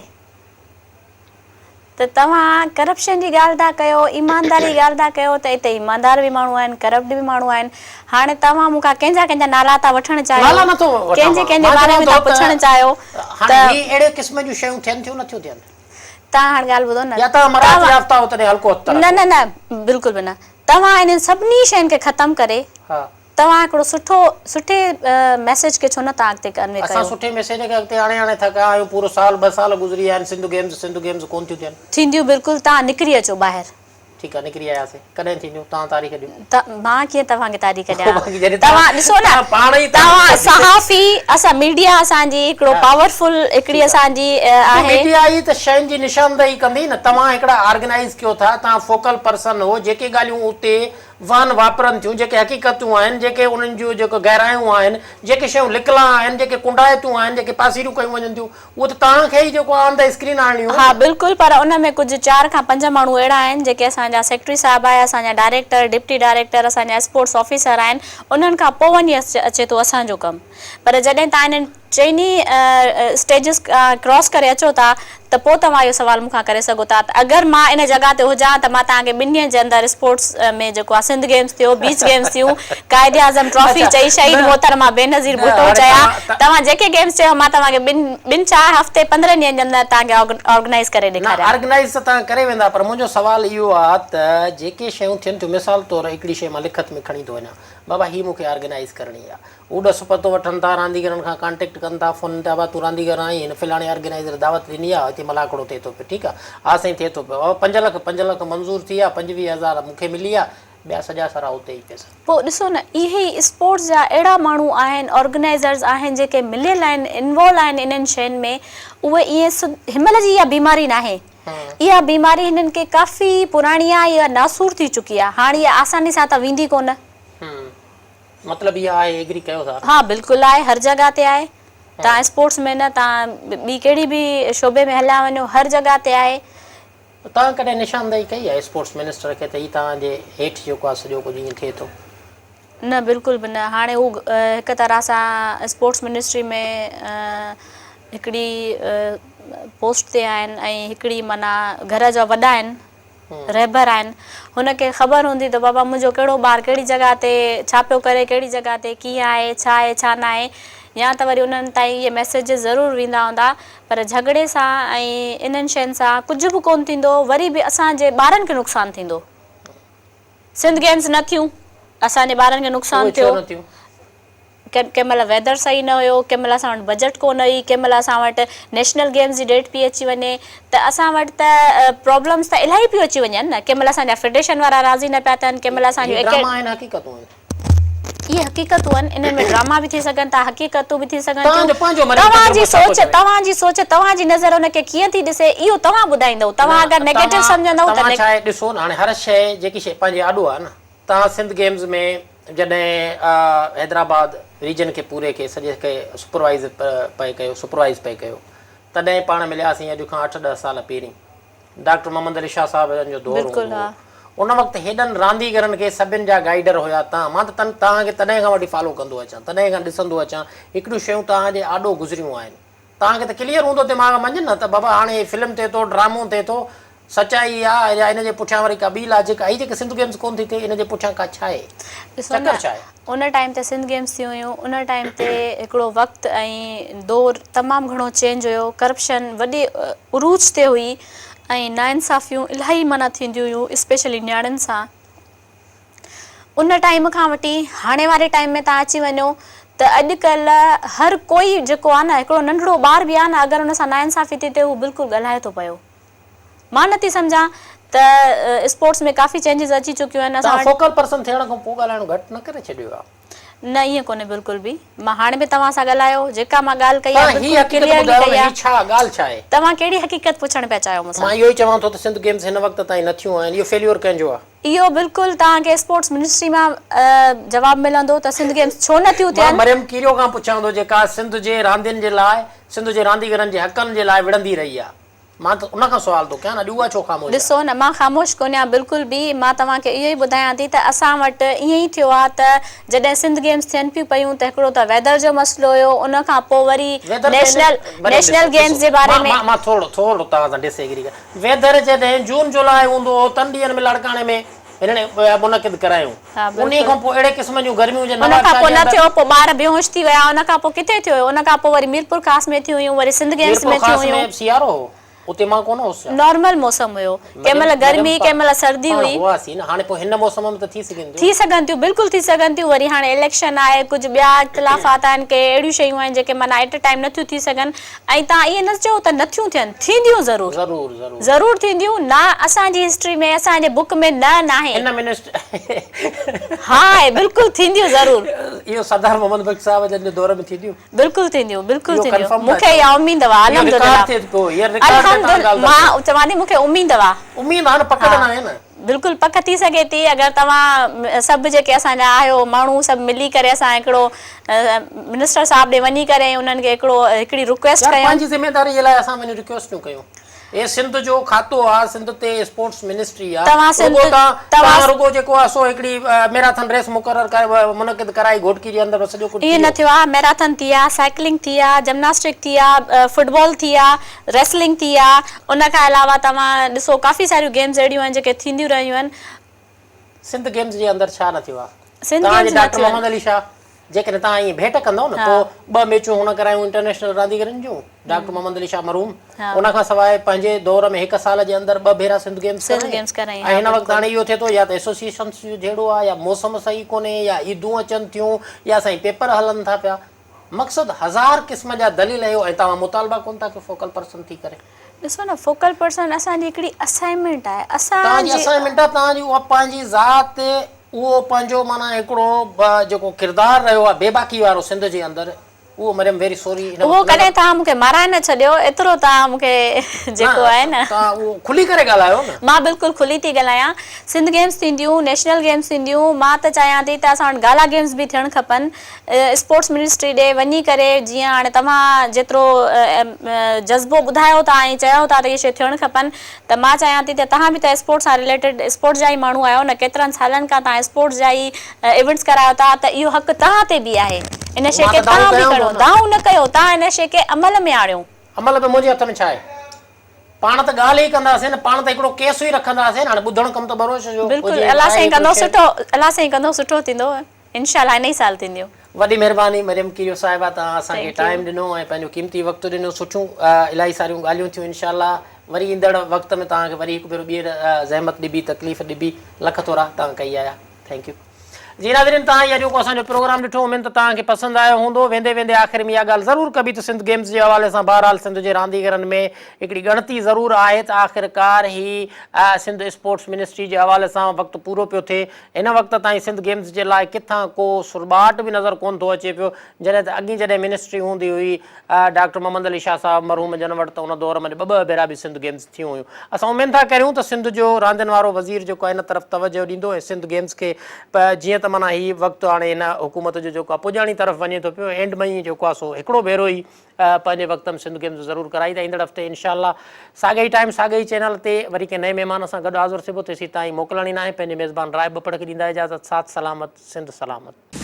ته توهان ڪرپشن جي ڳالهه ٿا ڪيو، ايمانداري جي ڳالهه ٿا ڪيو ته اتي ايماندار به ماڻهو آهن، ڪرپٽ به ماڻهو آهن. هاڻي توهان مون کان ڪنهن جا ڪنهن جا نالا ٿا وٺڻ چاهيو؟ نالا نٿو وٺان ڪنهن جي مان. ڪنهن جي مان باري چوان ۾ ٿو ٿا ته پڇڻ چاهيو هاڻي ته هي اهڙي قسم جون شيون ٿين ٿيون نٿيون ٿين؟ توهان هاڻ ڳالهه ٻڌو نه يا توهان مراعات يافته آهيو تڏهن هلڪو هٿ ٿا نه رکو. نه نه بلڪل به نه توهان انهن سڀني شين کي ختم ڪري توهان هڪڙو سٺو سٺي ميسيج کي ڇو نه توهان اڳتي ڪنوي اسان ڪيو. سٺي ميسيج کي اڳتي آڻي آڻي ٿڪا آهيون پورو سال ٻه سال گذري ويا آهن سنڌ گيمز سنڌ گيمز ڪونه ٿيون ٿين. ٿينديون بلڪل توهان نڪري اچو ٻاهر. ٺيڪ آ نڪري آياسين ڪڏهن ٿينديون توهان تاريخ ڏيو. ته مان ڪيئن توهان کي تاريخ ڏيان جڏهن توهان ڏسو نه پاڻ ئي توهان صحافي اسان ميڊيا اسان جي هڪڙو پاورفل هڪڙي اسان جي آهي. ميڊيا ئي ته شين جي نشاندهي ڪندي نه توهان هڪڙا آرگنائيز ڪيو ٿا توهان فوڪل پرسن هو جيڪي ڳالهيون اتي وهن واپرن ٿيون جيڪي حقيقتون آهن جيڪي انهن جون جيڪو گهرايون آهن جيڪي شيون لڪلا آهن جيڪي ڪنڊائتون آهن جيڪي پاسيريون ڪيون وڃن ٿيون اهو ته توهان کي ئي جيڪو آن the screen آڻڻيون ها بلڪل پر ان ۾ ڪجهه چار کان پنج ماڻهو اهڙا آهن جيڪي اسان جا سيڪريٽري صاحب آهي اسان جا ڊائريڪٽر ڊپٽي ڊائريڪٽر اسان جا اسپورٽس آفيسر آهن انهن کان پوء وڃي اچي ٿو اسان جو ڪم پر جڏهن توهان انهن چئني اسٽيجز ڪراس ڪري اچو ٿا ته پوء توهان اهو سوال مون کان ڪري سگهو ٿا ته اگر مان ان جڳهه تي هجان ته مان توهان کي ٻن ڏينهن جي اندر اسپورٽس ۾ جيڪو آهي سنڌ گيمز ٿيو بيچ گيمز ٿيون قائد اعظم ٽرافي چئي شهيد محترمه بينظير ڀٽو چيا توهان جيڪي گيمز چيو مان توهان کي ٻن ٻن ڇا هفتي 15 ڏينهن جي اندر توهان کي آرگنائيز ڪري نه ڏيکاريان. آرگنائيز ته توهان ڪري ويندا پر منهنجو سوال اهو آ ته جيڪي شيون ٿين ٿيون مثال طور هڪڙي شي مان لکت ۾ کڻي ٿو وڃان بابا هي مون کي آرگنائيز ڪرڻي آ هو ڏس پتو وٺن ٿا رانديگرن کان ڪانٽيڪٽ ڪن ٿا فونن تي ابا تون رانديگر آهين هن فلاڻي آرگنائيزر دعوت ڏني آ هتي ملاکڙو ٿئي ٿو پيو ٺيڪ آ ها سائين ٿئي ٿو پيو بابا پنج لک پنج لک منظور ٿي ويا 25 هزار مون کي ملي ويا ٻيا سڄا سارا اتي ئي پيسا. پوء ڏسو نه اهي ئي اسپورٽس جا اهڙا ماڻهو آهن آرگنائيزرز آهن جيڪي مليل آهن انوالو آهن انهن شين ۾ اهي ائين هن مهل جي اها بيماري ناهي اها بيماري هنن کي ڪافي پراڻي آهي اها ناسور ٿي چڪي آهي هاڻ اها آساني سان ته ويندي ڪونه. مطلب اها آهي ايگري ڪيو ٿا. ها بلڪل آهي هر جڳهه تي آهي توهان اسپورٽس ۾ نه توهان ٻي ڪهڙي به شعبي ۾ هليا وڃو هر جڳهه تي آهي. توهان ڪڏهن نشاندهي ڪئي آهي اسپورٽس منسٽر کي ته هي توهان جي هيٺ جيڪو آهي سڄو ڪجهه ائين ٿئي ٿو؟ نه بلڪل به نه هاڻي هو هڪ طرح سان اسپورٽس منسٽري ۾ هڪڙي پوسٽ تي آهن ۽ هڪڙي معنيٰ گهر جا وڏا آهن رهبر آهن هن کي خبر هوندي ته بابا منهنجو ڪهڙو ٻار ڪهڙي جڳهه تي ڇا پيو ڪري ڪهڙي جڳهه تي ڪيئن آهي ڇا آهي ڇا ناهي يا ته وري انهن تائين اهي ميسيجز ضرور ويندا هوندا پر جهڳڙي سان ۽ انهن شين سان ڪجهه به ڪونه ٿيندو وري به اسان جي ٻارن کي نقصان ٿيندو سنڌ گيمز نه ٿيون اسان جي ٻارن کي نقصان ٿيو ڪنهن مهل ويدر صحيح نه هيو، ڪنهن مهل اسان وٽ بجيٽ ڪونه هئي، ڪنهن مهل اسان وٽ نيشنل گيمز جي ڊيٽ پئي اچي وڃي ته اسان وٽ ته پرابلمز ته الاهي پيون اچي وڃن نه، ڪنهن مهل اسان جا فيڊريشن وارا راضي نه پيا ٿين، ڪنهن مهل اسان جون هي ڊراما آهن حقيقتون آهن. اهي حقيقتون آهن، انهن ۾ ڊراما به ٿي سگهن ٿا، حقيقتون به ٿي سگهن توهان ٿيون. جو پنهنجو مريم توهان جي تجربو ڇا ٿو سوچ، چوي؟ توهان جي سوچ، توهان جي نظر ان کي ڪيئن ٿي ڏسي اهو توهان ٻڌائيندؤ، نه توهان اگر نيگيٽو توهان سمجهندؤ ته توهان ڇا آهي ڏسو نه هاڻي هر شيء جيڪي شيء پنهنجي آڏو آهي نه توهان سنڌ گيمز ۾ جڏهن حيدرآباد ريجن کي پوري کي سڄي کي سپروائيز پئي ڪيو سپروائيز پئي ڪيو تڏهن پاڻ ملياسين اڄ کان اٺ ڏهه سال پهرين ڊاڪٽر محمد علي شاهه صاحب جن جو دور هوندو هو ان وقت هيڏن رانديگرن کي سڀن جا گائيڊر هيا تان مان ته تن توهان کي تڏهن کان وٺي فالو ڪندو اچان تڏهن کان ڏسندو اچان هڪڙيون شيون توهان جي آڏو گذريون آهن توهان کي ته ڪليئر هوندو دماغ منجهه نه ته بابا هاڻي هي فلم ٿئي ٿو ڊرامو ٿئي ٿو سچائي آ يا ان جي پٺيان وري ڪا ٻي لاجڪ آ هي جيڪي سنڌ گيمز ڪون ٿي ٿئي ان جي پٺيان ڪا ڇا آهي ڏسو چڪر نه ڇا آهي. ان ٽائيم تي سنڌ گيمز ٿيون هيون ان ٽائيم تي هڪڙو وقت ۽ دور تمام گهڻو چينج هيو ڪرپشن وڏي عروج تي هئي ۽ ناانصافيون الاهي معنيٰ ٿينديون هيون اسپيشلي نياڻين سان ان ٽائيم کان وٺي هاڻي واري ٽائيم ۾ تان اچي وڃو ته اڄ ڪلهه هر ڪوئي جيڪو آ نه هڪڙو ننڍڙو ٻار به آ نه اگر ان سان ناانصافي ٿي ٿئي هو بلڪل ڳالهائي ٿو پيو مان نٿي سمجهان ته اسپورٽس ۾ ڪافي چينجز اچي چڪيون آهن اسان توهان وٽ. فوڪل پرسن ٿيڻ کان پوء ڳالهائڻ گهٽ نه ڪري ڇڏيو آ. نه ائين ڪونهي بلڪل به مان هاڻي به توهان سان ڳالهايو جيڪا مان ڳالهه ڪئي آ توهان هي بلڪل حقيقت ڪليئرلي ٻڌايو ڪئي نه آ هي ڇا ڳالهه ڇا آهي. توهان ڪهڙي حقيقت پڇڻ پيا چاهيو مون مان سان. اهو ئي چوان ٿو ته سنڌ گيمز هن وقت تائين نه ٿيون آهن اهو فيليور ڪنهن جو آ. اهو بلڪل توهان کي اسپورٽس منسٽري مان جواب ملندو ته سنڌ گيمز ڇو نه ٿيون مان ٿين. مريم ڪيريو کان پڇان ٿو جيڪا سنڌ جي راندين جي لاء سنڌ جي رانديگرن جي حقن جي لاء وڙهندي رهي آ. مان ته ان کان سوال ٿو ڪيان نه اڄ اها ڇو خاموش آ. ڏسو نه مان خاموش ڪونهيان بلڪل به مان توهان کي اهو ئي ٻڌايان ٿي ته اسان وٽ ائين ئي ٿيو آ ته جڏهن سنڌ گيمز ٿين پيون پيون ته هڪڙو ته ويدر جو مسئلو هيو ان کان پوء وري ويدر ته ان نيشنل مريم نيشنل ڏسو گيمز ڏسو جي باري مان ۾. مان مان ٿورڙو ٿورڙو توهان سان ڊس ايگري ڪيان ويدر جڏهن جون جولاء هوندو هو تن ڏينهن ۾ لاڙڪاڻي ۾ هنن منعقد ڪرايون ها انهي بلڪل کان پوء اهڙي قسم جون گرميون جي ان نواب کان شاهه پوء جي نه اندر ٿيو پوء ٻار بيهوش ٿي ويا ان کان پوء ڪٿي ٿيو هيو ان کان پوء وري ميرپورخاص ۾ ٿيون هيون وري سنڌ گيمز ۾ ٿيون ميرپورخاص ۾ هيون. سيارو هو اتي مان ڪونه هوس ڇا؟ نارمل موسم هيو ڪنهن مريم مهل مريم گرمي ڪنهن مهل سردي پاڻ هئي. هئاسين نه هاڻي پوء هن موسم ۾ ته ٿي سگهن ٿيون. ٿي سگهن ٿيون بلڪل ٿي سگهن ٿيون وري هاڻي اليڪشن آهي ڪجهه ٻيا اختلافات آهن ڪي اهڙيون شيون آهن جيڪي معنيٰ ايٽ اي ٽائيم نٿيون ٿي سگهن ۽ توهان ائين نه چئو ته نٿيون ٿين ٿينديون ضرور ضرور ضرور. ضرور ٿينديون نه اسان جي هسٽري ۾ اسان جي بڪ ۾ نه ناهي. هن منسٽر ها آهي بلڪل ٿينديون ضرور. اهو سردار محمد بخش صاحب جن جي دور ۾ ٿينديون. بلڪل ٿينديون بلڪل اهو ٿينديون ڪنفرم مون ٿا کي چئو اها اميد هئا اهو الحمد رڪارڊ لله ٿئي پيو هينئر رڪارڊ تي الحمد توهان ڳالهه ٿا مان ڪيو. چوان ٿي مون کي اميد هئا. اميد آهي نه پڪ ته ها ناهي نه. بلڪل پڪ ٿي سگهي ٿي اگر توهان سڀ جيڪي اسان جا آهيو ماڻهو سڀ ملي ڪري اسان هڪڙو منسٽر صاحب ڏي وڃي ڪري انهن کي هڪڙو هڪڙي رڪويسٽ يار ڪيون. پنهنجي ذميداري جي لاء اسان وڃي رڪويسٽون ڪيون هي سنڌ جو کاتو آ سنڌ تي اسپورٽس منسٽري آ توهان سنڌ رڳو توهان توهان توهان رڳو جيڪو آ سو هڪڙي ميراٿن ريس مقرر ڪرائي منعقد ڪرائي گهوٽڪي جي اندر سڄو ڪجهه ٿي ائين نه ويو. ٿيو آ ميراٿن ٿي آ سائيڪلنگ ٿي آ جمناسٽڪ ٿي آ فٽبال ٿي آ ريسلنگ ٿي آ ان کان علاوه توهان ڏسو ڪافي ساريون گيمز اهڙيون آهن جيڪي ٿينديون رهيون آهن. سنڌ گيمز جي اندر ڇا نه ٿيو آ سنڌ توهان جي گيمز نه ڊاڪٽر ٿيو آهن. محمد علي شاهه جيڪڏهن توهان ائين ڀيٽ ڪندؤ نه پوء ٻه ميچون هن ڪرايون انٽرنيشنل رانديگرن جون ڊاڪٽر محمد علي شاهه مرحوم ان کان سواء پنهنجي دور ۾ هڪ سال جي اندر ٻه ڀيرا سنڌ گيمز ڪرائين ۽ هن وقت هاڻي اهو ٿئي ٿو يا ته ايسوسيئيشنس جو جهيڙو آ يا موسم صحيح ڪونهي يا عيدون اچن ٿيون يا سائين پيپر هلن ٿا پيا مقصد هزار قسم جا دليل اهو ۽ توهان مطالبا ڪونه ٿا ڪيو فوڪل پرسن ٿي ڪري. ڏسو نه فوڪل پرسن اسان جي هڪڙي اسائنمينٽ آهي اسان توهان جي جي. اسائنمينٽ آهي توهان جي اها پنهنجي ذات اهو پنهنجو معنيٰ هڪڙو جيڪو ڪردار رهيو آهي بيباڪي وارو سنڌ جي اندر اهو مريم ويري سوري هن اهو وقت ڪڏهن توهان مون کي مارائي نه ڇڏيو ايترو توهان مون کي جيڪو آهي نه توهان اهو کلي ڪري ڳالهايو نه. مان بلڪل کلي ٿي ڳالهايان سنڌ گيمز ٿينديون نيشنل گيمز ٿينديون مان ته چاهيان ٿي ته اسان وٽ گالا گيمز به ٿيڻ کپن اسپورٽس منسٽري ڏي وڃي ڪري جيئن هاڻي توهان جيترو جذبو ٻڌايو ٿا ۽ چيو ٿا ته اهي شيون ٿيڻ کپن ته مان چاهيان ٿي ته توهان به ته اسپورٽس سان رليٽيڊ اسپورٽس جا ئي ماڻهو آهيو نه ڪيترن سالن کان توهان اسپورٽس جا ئي ايونٽس ڪرايو ٿا ته اهو حق توهان تي به آهي ان شي مان کي ته دانهون توهان به ڪيان کڻو. دانهون نه ڪيو توهان ان شيء کي عمل ۾ آڻيو. عمل ۾ منهنجي هٿ ۾ ڇا آهي؟ پاڻ ته ڳالهه ئي ڪنداسين نه، پاڻ ته هڪڙو ڪيس ئي رکنداسين نه، هاڻي ٻڌڻ ڪم ته ٻروچ جو بلڪل هجي، الله آهي سائين هڪڙو ڪندو شعر. سٺو الله سائين ڪندو سٺو ٿيندو انشاء الله ان ئي سال ٿينديون. وڏي مھرباني مريم ڪيريو صاحبه توھان اسان کي Thank you. Time ڏنو ۽ پنھنجو قيمتي وقت ڏنو سٺيون الاھي ساريون ڳالھيون ٿيون انشاء الله وري ايندڙ وقت ۾ توھان کي وري ھڪ ڀيرو ٻيھر زحمت ڏبي تڪليف ڏبي لک ٿورا توھان ڪئي آيا thank you. جي ناظرين توھان هي اڄوڪو اسان جو پروگرام ڏٺو اميد ته توھان کي پسند آيو هوندو ويندي ويندي آخر ۾ اها ڳالهه ضرور ڪبي ته سنڌ گيمز جي حوالي سان بهرحال سنڌ جي رانديگرن ۾ هڪڙي ڳڻتي ضرور آهي ته آخرڪار هي سنڌ اسپورٽس منسٽري جي حوالي سان وقت پورو پيو ٿئي هن وقت تائين سنڌ گيمز جي لاء ڪٿان ڪو سرٻاٽ به نظر ڪونه ٿو اچي پيو جڏهن ته اڳين جڏهن منسٽري هوندي هئي ڊاڪٽر محمد علي شاهه صاحب مرحوم جن وٽ ته ان دور ۾ ٻه ٻه ڀيرا به سنڌ گيمز ٿيون هيون. اسان اميد ٿا ڪريون ته سنڌ جو راندين وارو وزير جيڪو آهي ان طرف توجهه ڏيندو ۽ سنڌ گيمز کي جيئن ته معنيٰ هي وقت هاڻي هن حڪومت جو جيڪو آهي پڄاڻي طرف وڃي ٿو پيو اينڊ ۾ ئي جيڪو آهي سو هڪڙو ڀيرو ئي پنهنجي وقت ۾ سنڌ گيمز ضرور ڪرائي ته ايندڙ هفتي انشاء الله ساڳئي ٽائيم ساڳئي چينل تي وري ڪنهن نئين مهمان سان گڏ حاضر ٿيبو تيسين تائين موڪلاڻي ناهي پنهنجي ميزبان راء ٻپڙ کي ڏيندا اجازت ساٿ سلامت سنڌ سلامت.